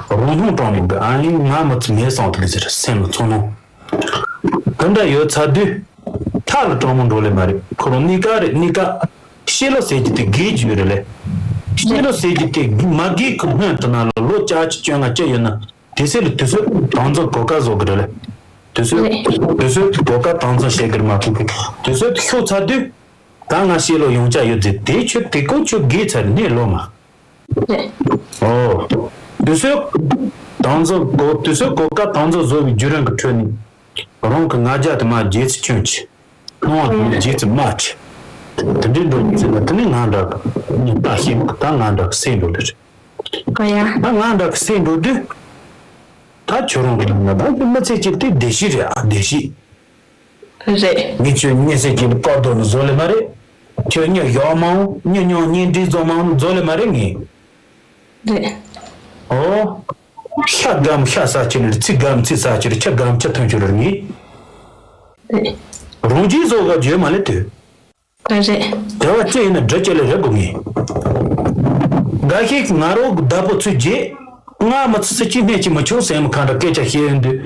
རང་སྣང་སྤྲང་མོ་འགའ་ཨ་ཡིན་ང་མི་ཚེ་མེད་སོང་དུ་གི་ཟེར་སེམས་ལ་ཚོར་སྣང་། དེ་འདྲ་ཡོད་ཚ་དུས། ད་ ཁ་ལ་སྤྲང་མོ་འགྲོ་ལེ་མ་རེད། ཁོ་རང་གནས་ཀ་རེད། གནས་ཀ་ཤེས་ལོ་ཟེར་གྱི་དེ་དགེ་རྒྱུ་རེད་ལེ། ཤེས་ལོ་ཟེར་གྱི་དེ་མ་དགེ་གི་སྔོན་དུ་ན་ལ་ལོ་བཅུ་གཅིག་བཅོ་ལྔ་བཅུ་ཡོད་ན། དེ་སྲིད་ལ་དུས་ཚོད་དང་འཛོམས་གོ་སྐབས་བཟོ་གི་རེད་ལེ། དུས་ཚོད་དུས་ཚོད་གོ་སྐབས་དང་འཛོམས་བྱེད་གི་རེད་མ་གཏོགས་གི་དུས་ཚོད་ཤོར་ཚར་དུས། ད་ང་ཤེས་ལོ་ཡོང་ཆ་ཡོད་ཟེར་དེ་ཁྱོད་དེ་ཀོ་ཁྱོད་དགེ་ཚར་ནས་ལོ་མ། ཨོ། དུས་ཚོད་དང་འཛོམས་གོ་དུས་ཚོད་གོ་སྐབས་དང་འཛོམས་བཟོ་བའི་བརྒྱུད་རིམ་གི་ཁྲོད་ནས་རང་གི་ང་རྒྱལ་དུ་མ་རྗེས་སུ་ཁྱོད་ཀྱི་སྣང་བ་དུ་མ་རྗེས་སུ་མ་ཆེ། དེ་འདྲའི་འགྲོ་ཚེ་ན་དེ་ནས་ང་འདྲ་གི་ཉིན་ལྟ་ཤེས་ད་ང་འདྲ་གི་སེམས་འགྲོ་ལེ་རེད། ཨོ་ཡ། ད་ང་འདྲ་གི་སེམས་འགྲོ་དུས། ད་ཁྱོད་རང་གི་ལམ་ན་ད་མི་ཚེ་གཅིག་དེ་བདེ་སྐྱིད་རེད་ཨ་བདེ་སྐྱིད། རེད། ངས་ཁྱོད་གཉིད་སད་ཀྱི་བཀག་རྡོ་ནི་བཟོ་ལེ་མ་རེད། ཁྱོད་གཉིད་ཞོག་མང་གཉིད་མྱོང་གཉིད་འདྲིས་བཟོ་མང་ནི་བཟོ་ལེ་མ་རེད་ངས། རེད། ཨོ། ཤ་སྒམ་ཤ་ཟ་ཁྱེར་རེད། ཚི་སྒམ་ཚི་ཟ་ཁྱེར་རེད། ཁྱི་སྒམ་ཁྱི་ཐོན་ཁྱེར་རེད་ངས། རེད། རང་རྒྱུས་བཟོ་ག་བརྗོད་མ་ལེ་དུས། རེད། དེ་བ་ཅི་ཡིན་ན་འདྲི་ཅི་ལེ་རེད་དགོས་ངས། འགའ་ཞིག་ང་རོ་གི་བདག་པོ་ཚུལ་རྗེས་ང་མི་ཚེ་སྲིད་ཀྱི་གནས་ཀྱི་མི་ཆུང་སེམས་མཁའ་འདྲ་སྐད་ཆ་བཤད་ཡོང་དུས།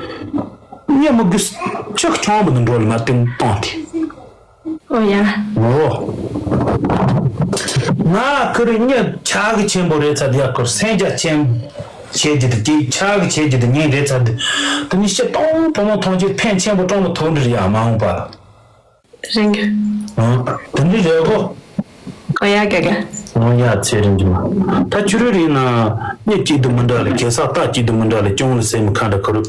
གཉིད་མི་དགོས་ཆག་ཆོང་བ་ནི་འགྲོ་ལ་མ་བསྟན་བཏང་སྟེ། ཨོ་ཡ། ངོ་། ང་ཁུ་རི་གཉིད་ཆག་གི་ཆེན་པོ་རེད་ཚ་དེ་ཡ་ཁུར་སེམས་རྒྱ་ཆེན་བྱེད་རྒྱུ་དེ་ཅིག་ཆག་གི་བྱེད་རྒྱུ་དེ་གཉིད་རེད་ཚ་དེ་དེ་ནི་ཤི་སྟོང་བུ་མོ་ཐོང་ཆེད་ཕན་ཆེན་པོ་སྤྲང་པོ་ཐོག་འདྲི་ཡ་མ་འོངས་པ། རིང་། ཨང་། དེ་འདྲ་རེད་གོ། ཨོ་ཡ་ག་ག་ཨོ་ཡ་ཚེ་རིང་གི་མ། ད་ཆུ་རུ་རིང་ན་གཉིད་གཅིག་ཏུ་མི་འདྲ་ལ་གེ་སར་རྟ་གཅིག་ཏུ་མི་འདྲ་ལ་སྐྱོང་ལ་སེམས་མཁའ་འདྲ་ཁུ་རུ།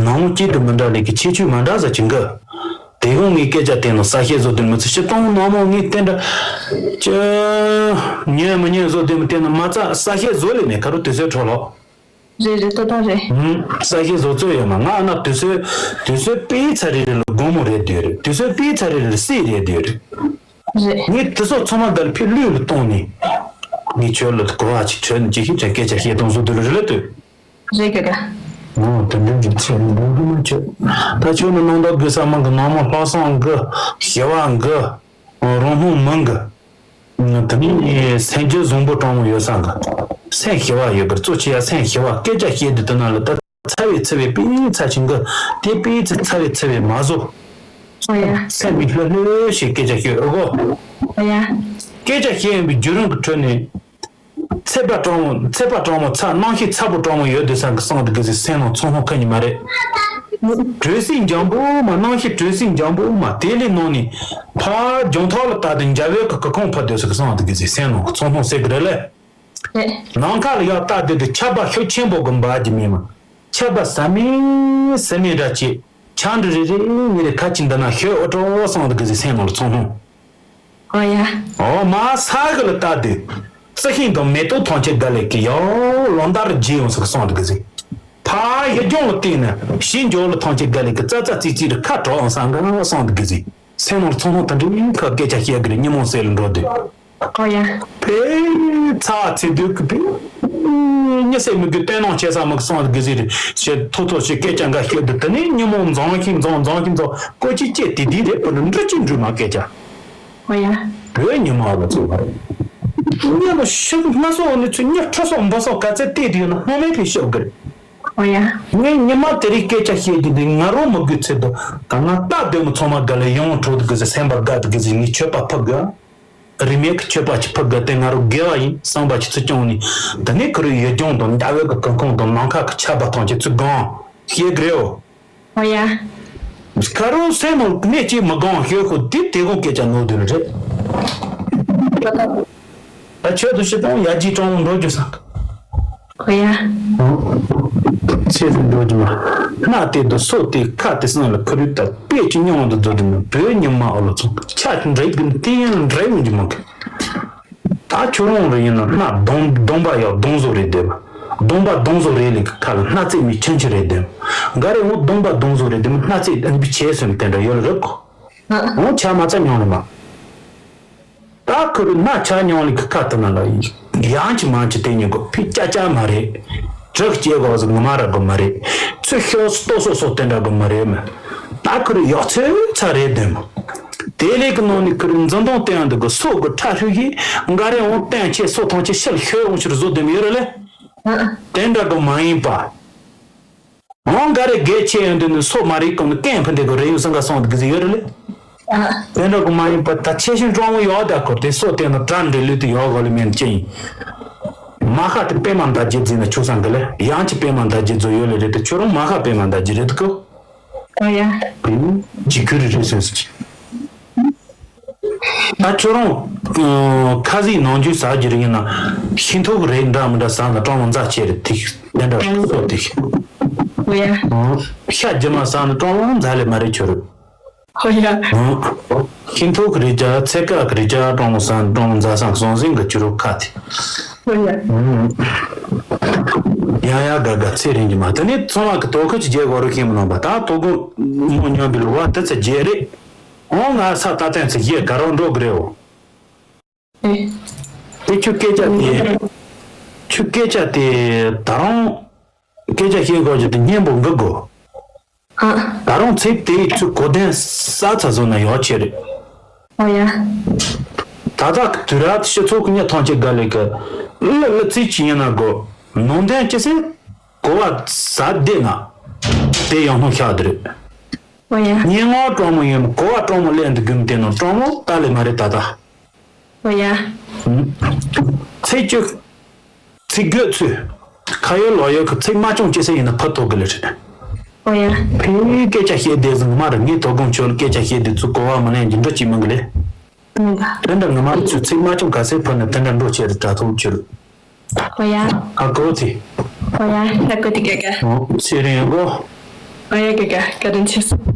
ནང་མོ་གཅིག་ཏུ་མི་འདྲ་ལ་གི་ཁྱད་ཆོས་མ་འདྲ་ཟ་ཅིང་གི། དེ་གོང་ངའི་སྐད་ཆ་དེ་ནང་ས་བཤད་བཟོ་དོན་མི་ཚེ་ཕྱི་སྟོང་ནང་མོ་ངའི་བསྟན་འདྲ། ཅི། ཉན་མི་ཉན་བཟོ་དོན་མི་བསྟན་ན་མ་རྩ་ས་བཤད་བཟོ་ལས་མེད་ཁ་རུ་དུས་ཚོད་འཕྲོ་ལོག་རེད་རེད་ཏོ་ཏོ་རེད། ཧུམ། ས་གཞི་བཟོ་རྩོལ་ཡོད་མ་ང་ཨ་ན་དུས་ཚོད་དུས་ཚོད་པའི་ཚ་རེ་རེ་ལ་དགོང་མོ་རེད་སྡོད་རེད། དུས་ཚོད་པའི་ཚ་རེ་རེ་ལ་སྲིད་རེད་སྡོད་རེད། རེད། ངས་དུས་ཚོད་ཚང་མ་འདི་ལ་ཕི་ལུས་ལ་གཏོང་ནས། ངས་ཁྱོད་ལ་གོ་བ་ཅིག་ཁྲོད་ནས་ཅིག་ཤིག་ཅིག་སྐད་ཆ་བཤད་སྟངས་བཟོ་སྡོད་རེད་ལ་ལྟོས། རེད་ག་ག་ཨོ་དེ་འདྲ་འདྲ་ཚེ་རིང་འདུག་གི་མ་ཆོད། ད་ཁྱོད་ནི་སྣང་དག་དགོས་ས་མང་གི་ནང་མ་ལྷག་བསམ་གི་ཞི་བ་གི་རང་སྣང་མང་གི་དེ་ནས་སེམས་རྒྱུད་བཟང་པོ་དྲང་མོ་ཡོད་ས་གི་སེམས་ཞི་བ་ཡོད་གི་གཙོ་ཆེ་ཡ་སེམས་ཞི་བ་སྐད་ཆ་བཤད་དུས་དེ་ན་ལ་ད་ཚ་བའི་ཚ་བའི་པི་ཚ་ཆིང་གི་དེ་པི་ཚ་ཚ་བའི་ཚ་བའི་མ་བཟོ། ཨོ་ཡ། སེམས་མི་ལྷོད་ལྷོད་ཞིག་སྐད་ཆ་བཤད་ཨོ་གོ་ཨོ་ཡ། སྐད་ཆ་བཤད་ཡིན་པའི་བརྒྱུད་རིམ་གི་ཁྲོད་ནས། ཚད་པ་དྲང་མོ་ཚད་པ་དྲང་མོ་ཚ་སྣང་ཤས་ཚ་པོ་དྲང་མོ་ཡོད་དུས་སང་གི་སང་དུ་གི་ཟིག་སེམས་ནང་ཚོང་ཧོང་ཁ་ཉི་མ་རེད། གྲོས་སྲིད་འཇམ་པོ་མ་སྣང་ཤས་གྲོས་སྲིད་འཇམ་པོ་མ་དེ་ལས་ནང་ནས་ཕ་རྒྱང་ཐག་ལ་བལྟ་དུ་འཇའ་བའི་གི་གི་ཁོང་ཕ་དུས་སུ་གི་སང་དུ་གི་ཟིག་སེམས་ནང་ཚོང་ཧོང་ཟེར་གི་རེད་ལེ། ནམ་མཁའ་ལ་ཡར་བལྟ་དུས་དུ་ཆར་པ་ཤུགས་ཆེན་པོ་གི་འབབ་ཀྱི་མེད་མ། ཆར་པ་ཟ་མེད་ཟ་མེད་འདྲ་བྱེད། ཆང་འདྲ་རེ་རེ་ངེ་རེ་ཁ་ཅིག་འདི་ན་ཤོད་ཨོ་ཏོ་སང་དུ་གི་ཟིག་སེམས་ནང་ལ་ཚོང་ཧོང་། ཨོ་ཡ། ཨོ་མ་ས་གི་ལ་ལྟ་དུས། རྩི་ཤིང་དང་མེ་ཏོག་ཐམས་ཅད་དགའ་ལས་ཀྱི་ཡང་ལོ་འདར་རྒྱས་ཡོང་ཟིག་སང་དུ་གི་ཟིག་ཕ་ཡི་ལྗོངས་ལ་བལྟས་ན་ཞིང་འཇོག་ལ་ཐམས་ཅད་དགའ་ལས་ཀྱི་ཙ་ཙ་ཙི་ཙི་རུ་ཁ་གྲག་ཡོང་སང་གི་སང་དུ་གི་ཟིག་སེམས་ནང་ཚོང་ཧོང་དང་འདྲ་ཁ་སྐད་ཆ་བཤད་གི་རེད་ཉིན་མོ་ཟེར་ལ་འགྲོ་དུས། ཨོ་ཡ། ཕེ་ཚ་ཚེ་སྡུག་གི་ཕེ་ཉི་སེ་མི་དགོས་བསྟན་ནང་བྱེད་ས་མི་གི་སོང་དགོས་ཟེར་ཞེས་ཐོ་ཐོ་ཞེས་སྐད་ཆ་འགའ་ཤོད་དུ་དེ་ནས་ཉིན་མོ་འཛང་ཤིང་འཛང་འཛང་ཤིང་འཛང་ཀོ་ཅི་ཅེ་དེ་དེ་རེད་པ་ནི་འབྲི་ཅི་འབྲི་མ་སྐད་ཆ། ཨོ་ཡ། བོད་ཉི་མ་ལ་ཚོ་བ་རེད། ཉི་མ་ཤི་སྣ་སོགས་ནི་ཚུ་ཉི་ཁྲི་སོགས་འབུ་སོགས་ག་ཚད་བལྟས་དུས་ན་སྣང་མེད་ཕེ་ཤོག་གི་རེད། ཨོ་ཡ། ངས་ཉི་མ་དེ་རིང་སྐད་ཆ་བཤད་རྒྱུ་འདི་ང་རོ་མི་དགོས་ཚེ་དུ་ད་ང་རྟ་སྡོད་མི་ཚང་མ་དགའ་ལས་ཡོང་འཕྲོ་དུ་དགོས་ཟེར་སེམས་པ་དགའ་དུ་དགོས་ཟེར་ངས་མཆོད་པ་ཕུལ་དགོས། རིས་མེད་ཀྱི་མཆོད་པ་ཅིག་ཕུལ་དགོས་ཏེ་ང་རོ་དགེ་བ་ཡིན་བསམ་པ་ཅིག་ཚུར་བསྐྱངས་ནས་དེ་ནས་ཁུ་རུ་ཡུལ་ལྗོངས་དང་འདྲ་བའི་གི་གང་ཁོང་དང་ནམ་མཁའ་གི་ཆར་པ་ཐམས་ཅད་ཚུར་སྒང་ཤེས་དགོས་རེད། ཨོ་ཡ། ཁ་རོ་སེམས་ནང་གནས་ཀྱིས་མི་སྒང་ཤོད་ཁོ་འདི་དེ་གོང་སྐད་ཆ་ནོར་དུ་རེད། ད་ཆོས་དུ་ཞི་སྟོང་ཡར་རྒྱས་སྤྲང་བོ་འགྲོ་རྒྱུ་ས། ཨོ་ཡ། ཆེ་རུ་འགྲོ་རྒྱུ་མ། སྣ་དེ་དུ་སོ་དེ་ཁ་དེ་སང་ལ་ཁུ་རུ་ད་པེ་ཅི་མྱོང་དུ་འགྲོ་རྒྱུ་མ་བོད་ཉི་མ་ཨོ་ལོ་ཚོ་ཆ་འདྲེ་གི་ཏི་ཡན་འདྲེ་ཡོང་རྒྱུ་མ་གི། ད་ཁྱོད་རང་རེ་ཡིན་ན་སྣ་གདོང་གདོང་པ་ཡག་གདོང་བཟོ་རེད་འདེབས། གདོང་པ་གདོང་བཟོ་རེད་ལས་ཀ་ལ་སྣ་རྩེ་མི་ཆུན་ཆུན་རེད་འདེབས། འགའ་རེ་འོ་གདོང་པ་གདོང་བཟོ་རེད་འདེབས་སྣ་རྩེ་ཨ་ནི་བྱས་སོང་དེ་འདྲ་ཡོད་ལ་རེད་གོ། འོ་ཆ་མ་ཚ་མྱོང་ལ་མ། ད་ཁུ་རུ་སྣ་ཆ་མྱོང་ལ་ཀི་ཁ་དུ་ན་ལ་ཡང་ཅི་མ་ཅི་དེ་ཉིན་གོ་ཕི་ཅ་ཅ་མ་རེད། དྲག་སྐྱེ་གོ་ཟི་ངོ་མ་ར་གོ་མ་རེད། ཚུ་ཤོ་སྟོ་སོ་སོ་དེ་འདྲ་གོ་མ་རེད་མ། ད་ཁུ་རུ་ཡག་ཚོད་ཚ་རེད་དོན་མ། དེ་ལས་ཀྱི་ནང་ནས་ཁུ་རུ་འཛིན་སྟངས་བསྟན་འདུག་གི་སོ་གི་ཁྲ་ཧྲུ་ཧི་འགའ་རེ་འོང་བསྟན་ཆེ་སོ་ཐང་ཆེ་ཤལ་ཤོད་འོང་ཕྱིར་བཟོ་དོན་ཡོད་རེད་ལེ། དེ་འདྲ་གོ་མ་ཡིན་པ། འོང་འགའ་རེ་དགེ་ཆེ་ཡོང་དུས་ནི་སོ་མ་རིག་གོང་ནི་ཀན་ཕུ་འདེ་གོ་རེ་ཡོང་སང་ག་སོང་དུ་གི་ཟི་ཡོད་རེད་ལེ། ཨ། དེ་འདྲ་གི་མ་ཡིན་པ་ད་ཆེ་ཞིང་སྤྲང་བོ་ཡོག་ད་སྐོར་དེ་སོ་བསྟན་ན་དྲ་འདྲེ་ལུས་དུ་ཡོག་གོ་ལི་མེན་ཅི་ཡིན། མ་ཧ་དེ་པད་མ་འདའ་རྒྱུ་འཛིན་ན་ཆུ་སང་གི་ལེ་ཡང་ཅི་པད་མ་འདའ་རྒྱུ་ཚོ་ཡོད་ལེ་རེད་དེ་ཁྱོད་རང་མ་ཧ་པད་མ་འདའ་རྒྱུ་རེད་གོ། ཨོ་ཡ། ཇི་ཁུ་རི་རི་སོན་སི། ད་ཁྱོད་རང་ཁ་ཟིག་ནང་རྒྱུ་ཟ་རྒྱུ་རེད་ཡིན་ན་ཤིང་ཐོག་རེད་འདྲ་མི་འདྲ་ཟ་ན་སྤྲང་བོ་མཛའ་ཆེ་རེད་དེ་དེ་འདྲ་སོ་དེ། ཨོ་ཡ། ཤ་རྒྱུ་མ་ཟ་ན་སྤྲང་བོ་མཛའ་ལེ་མ་རེད་ཁྱོད་རུ། ཨོ་ཡ། ཤིང་ཐོག་གི་རེད་ཀྱ་ཚེ་ཀ་གི་རེད་ཀྱ་སྤྲང་བོ་ཟ་ན་སྤྲང་བོ་མཛའ་སང་སོང་ཟིན་གི་ཁྱོད་རུ་ཁ་དེ། ཨོ་ཡ། ཡ་ཡ་དགའ་དགའ་ཚེ་རིང་གི་མ་དེ་ནས་ཚོང་བ་གི་དོ་ཁུ་ཅི་རྒྱལ་གོ་རུ་ཁྱིམ་ནང་པ་ད་དོ་གུ་མོ་སྙོམས་པའི་ལུག་བ་དེ་ཚེ་རྒྱལ་རེད། ཨོ་ང་ས་ད་ཐེངས་ཚེ་རྒྱལ་དགའ་རོགས་འགྲོ་གི་རེད་འོ། ཨེ། དེ་ཁྱོད་སྐད་ཆ་དེ། ཁྱོད་སྐད་ཆ་དེ་ད་རུང་སྐད་ཆ་བཤད་དགོས་ཀྱི་དེ་སྙན་པོ་འགི་དགོ། ཨ། ད་རུང་ཚིག་དེ་ཚུར་གོ་དན་ས་ཚ་བཟོ་ན་ཡོག་ཆེ་རེད། ཨོ་ཡ། ད་ལྟ་གི་དུས་རབས་སྤྱི་ཚོགས་ཀྱི་ཉིན་ཐང་ཆེ་དགའ་ལས་ཀི་ལི་ལི་ཚིག་ཅི་ཡིན་ན་དགོ་ནང་དན་ཅི་སེ་གོ་བ་ཟ་བདེ་ན་དེ་ཡང་སྣང་ཤག་དེ་རེད། ཨོ་ཡ། སྙན་ངག་སྤྲང་མོ་ཡིན་གོ་བ་སྤྲང་མོ་ལེན་དུ་གུམ་དེ་ནང་སྤྲང་མོ་ལྟ་ལེ་མ་རེད་ད་ལྟ། ཨོ་ཡ། ཚིག་བཅུ། ཚིག་དགོས་ཚུལ། ཁ་ཡོད་ལོ་ཡོད་ཀྱི་ཚིག་མ་སྐྱོང་ཅི་སེ་ཡིན་ན་ཕ་ཐོག་གི་ལེ་རེད། ཨོ་ཡ། ཕའི་སྐད་ཆ་བཤད་བསྡད་ཟིན་མ་རེད་ངས་དོ་དགོང་ཆོལ་སྐད་ཆ་བཤད་བསྡད་ཚུལ་གོ་བ་མ་ལེན་རྒྱུ་འདྲ་ཅིག་མིན་གི་ལེ། མིན་པ། དེ་འདྲ་ངོ་མ་ཚུལ་ཚིག་མ་སྐྱོང་ག་སེ་ཕ་ནི་དེ་འདྲ་འགྲོ་ཆེ་རུ་དྲ་ཐོག་ཆེ་རུ། ཨོ་ཡ། ཨ་གོ་ཚེ། ཨོ་ཡ་ད་གོ་དེ་ག་ག་ཨོ་ཚེ་རིང་གོ། ཨོ་ཡ་ག་ག་བཀའ་དྲིན་ཆེ་སོང་།